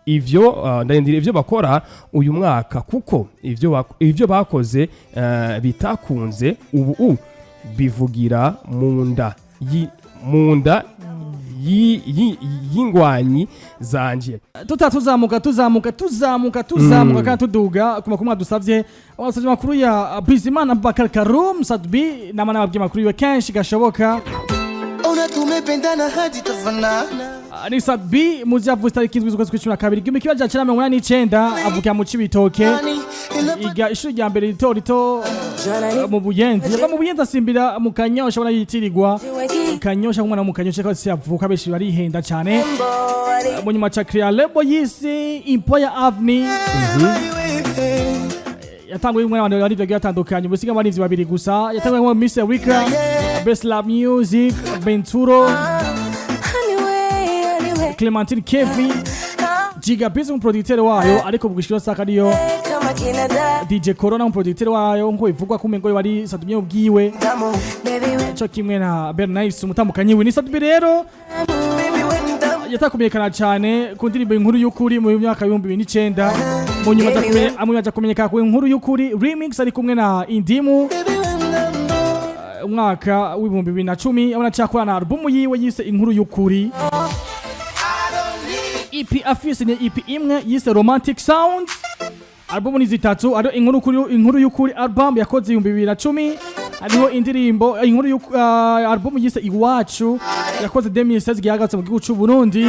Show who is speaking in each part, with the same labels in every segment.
Speaker 1: Ivyo ndarindiriye ivyo bakora uyu mwaka, kuko ivyo bakoze bitakunze, ubu bivugira mu nda y'ingwanyi zanje.
Speaker 2: Tuzamuka, tuzamuka, tuzamuka, tuzamuka kandi tuduga ku makuru mwadusavye. Wasavye amakuru ya Bizimana Bakar Karum Sat-B, nama nababwiye amakuru yiwe kenshi gashoboka.
Speaker 3: Ona tumependana hadi tufanana.
Speaker 2: Ah, ni Sat-B muzi, yavuze tariki 7 z'ukwezi kw'icumi na kabiri 1989, avukira mu Cibitoke, iga ishuri rya mbere rito rito mu Buyenzi. Yava mu Buyenzi asimbira mu Kanyosha, ubona yitirirwa Kanyosha, nk'umwana wo mu Kanyosha ko yavuka, benshi barihenda cyane. Mu nyuma ca créa label yise Empire Avenue, yatanguye umwe abantu bari bagiye batandukanye, ubusiga abarinzi babiri gusa. Yatanguye nko Miss Erika, Best Love Music, Benturo, Clementine, Kevi Giga Biz umuproducteur wayo, ariko bugishiro saka ariyo DJ Corona umuproducteur wayo, nko bivugwa ko umengo bari Sat-B ubwiwe, cyo kimwe na Bernice umutambukanyi we. Ni Sat-B rero yatakumenyekana cyane ku ndirimbo Inkuru y'Ukuri mu myaka 2009. Mu nyuma aza kumenyekana ku Inkuru y'Ukuri remix ari kumwe na Indimu umwaka w'2010. Abona cyakora na album yiwe yise Inkuru y'Ukuri. EP afise ni EP imwe yise Romantic Sounds. Album ni zitatu, ariyo Inkuru y'Ukuri album yakoze 2010, hariho indirimbo inkuru album yise Iwacu yakoze 2016, gihagatse mu gihugu cy'u Burundi.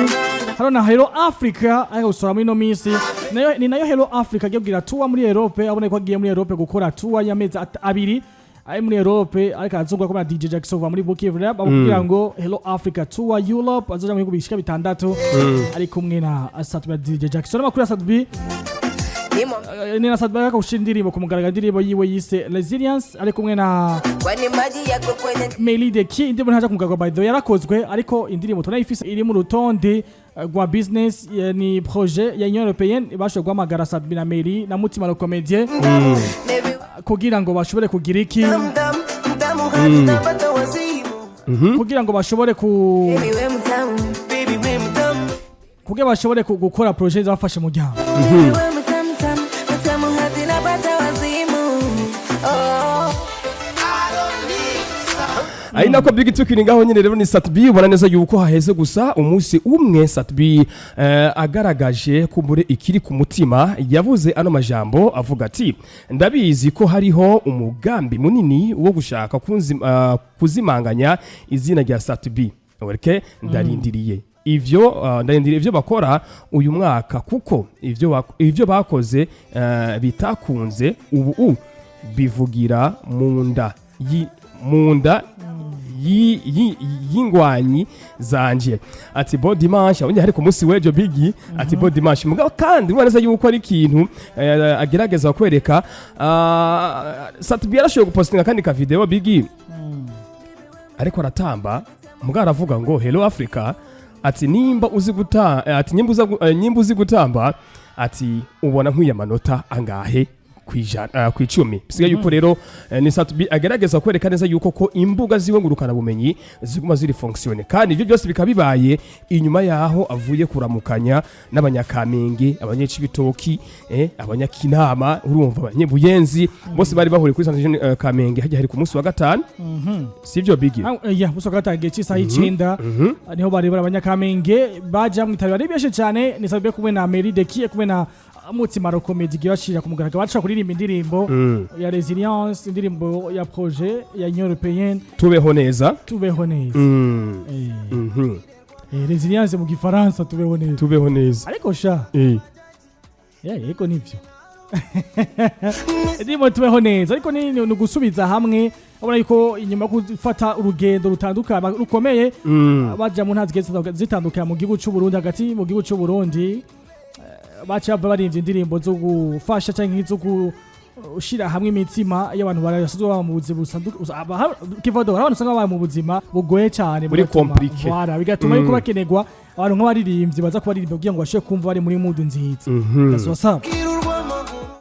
Speaker 2: Hariho na Hello Africa ariko gusora muri ino minsi, nayo ni nayo Hello Africa agiye kugira tour muri Europe. Abone ko agiye muri Europe gukora tour y'amezi 2 ari muri Europe, ariko arazungwa ko na DJ Jackson va muri Bukivu Rap, amubwira ngo Hello Africa Tour Europe, azoja mu bihugu bishika bitandatu ari kumwe na Sat-B na DJ Jackson. Amakuru ya Sat-B ni na Sat-B ariko gushira indirimbo ku mugaragaro, indirimbo yiwe yise Resilience ari kumwe na
Speaker 4: Kwani maji yako kwenye
Speaker 2: Melly the Key. Indirimbo ntaja ku mugaragaro, by the way yarakozwe, ariko indirimbo tunayifise iri mu rutonde rwa business, ni projet ya Union Européenne bashoboye guhamagara Sat-B na Melly na Mutima le Comédien
Speaker 4: baby
Speaker 2: kugira ngo bashobore kugira iki?
Speaker 3: Mtamu mtamu hadi napata wazimu.
Speaker 2: Kugira ngo bashobore ku
Speaker 4: Baby we mtamu.
Speaker 3: Baby we mtamu.
Speaker 2: Kugira bashobore gukora projet zafashe umuryango.
Speaker 4: Baby we mtamu tamu mtamu hadi napata wazimu, oh.
Speaker 1: Ari nako Big tukiri ngaho nyine rero, ni Sat-B ubona neza yuko haheze gusa umunsi umwe Sat-B agaragaje kumbure ikiri ku mutima. Yavuze ano majambo avuga ati: "Ndabizi ko hariho umugambi munini wo gushaka kuzimanganya izina rya Sat-B. Okay, ndarindiriye ivyo bakora uyu mwaka, kuko ivyo bakoze bitakunze, ubu bivugira mu nda y'ingwanyi zanje." Ati: "Bon dimanche." Abonye hari ku munsi w'ejo Bigi, ati: "Bon dimanche." Mugabo kandi urabona neza yuko ari ikintu agerageza kwereka. Sat-B yarashoboye gupostinga kandi ka video Bigi ariko aratamba, mugabo aravuga ngo "Hello Africa", ati nimba uzi guta eh, ati nimba uzi gutamba, ati ubona nk'iyo amanota angahe kwijana, kwicumi? Bisigaye yuko rero ni Sat-B agerageza kwereka neza yuko ko imbuga ziwe ngurukana bumenyi ziguma ziri fonctionne, kandi ibyo byose bikaba bibaye inyuma yaho avuye kuramukanya n'Abanyakamenge, Abanyecibitoki, Abanyakinama, urumva Abanyebuyenzi bose bari bahuriye kuri Centre Kamenge hajya hari ku munsi wa gatanu, sivyo Bigi?
Speaker 2: Ah, ya musi wa gatanu igihe cy'isaha 9 niho bari Abanyakamenge baja mwitabira ari benshi cyane. Ni Sat-B kumwe na Mary Dekie, kumwe na Mutima Rokomedi, igihe bashira ku mugaragaro baca kuririmba indirimbo ya Resilience, indirimbo ya projet ya Union Européenne.
Speaker 1: Tubeho neza.
Speaker 2: Tubeho neza. Resilience mu Gifaransa tubeho neza.
Speaker 1: Tubeho neza.
Speaker 2: Ariko sha ya yego nivyo, indirimbo tubeho neza, ariko ni ugusubiza hamwe. Abona yuko inyuma yo gufata urugendo rutandukanye rukomeye baja mu ntara zigiye zitandukanye mu gihugu c'u Burundi, hagati mu gihugu c'u Burundi, baca bava barimvye indirimbo zo gufasha canke zo gushira hamwe imitima y'abantu barasanzwe baba mu buzima busanzwe kivodo. Abantu usanga baba mu buzima bugoye cyane
Speaker 1: Buri compliqué.
Speaker 2: Voilà, bigatuma yuko bakenerwa abantu nk'abaririmbyi baza kubaririmba kugira ngo bashobore kumva bari muri mood nziza. That's what's up.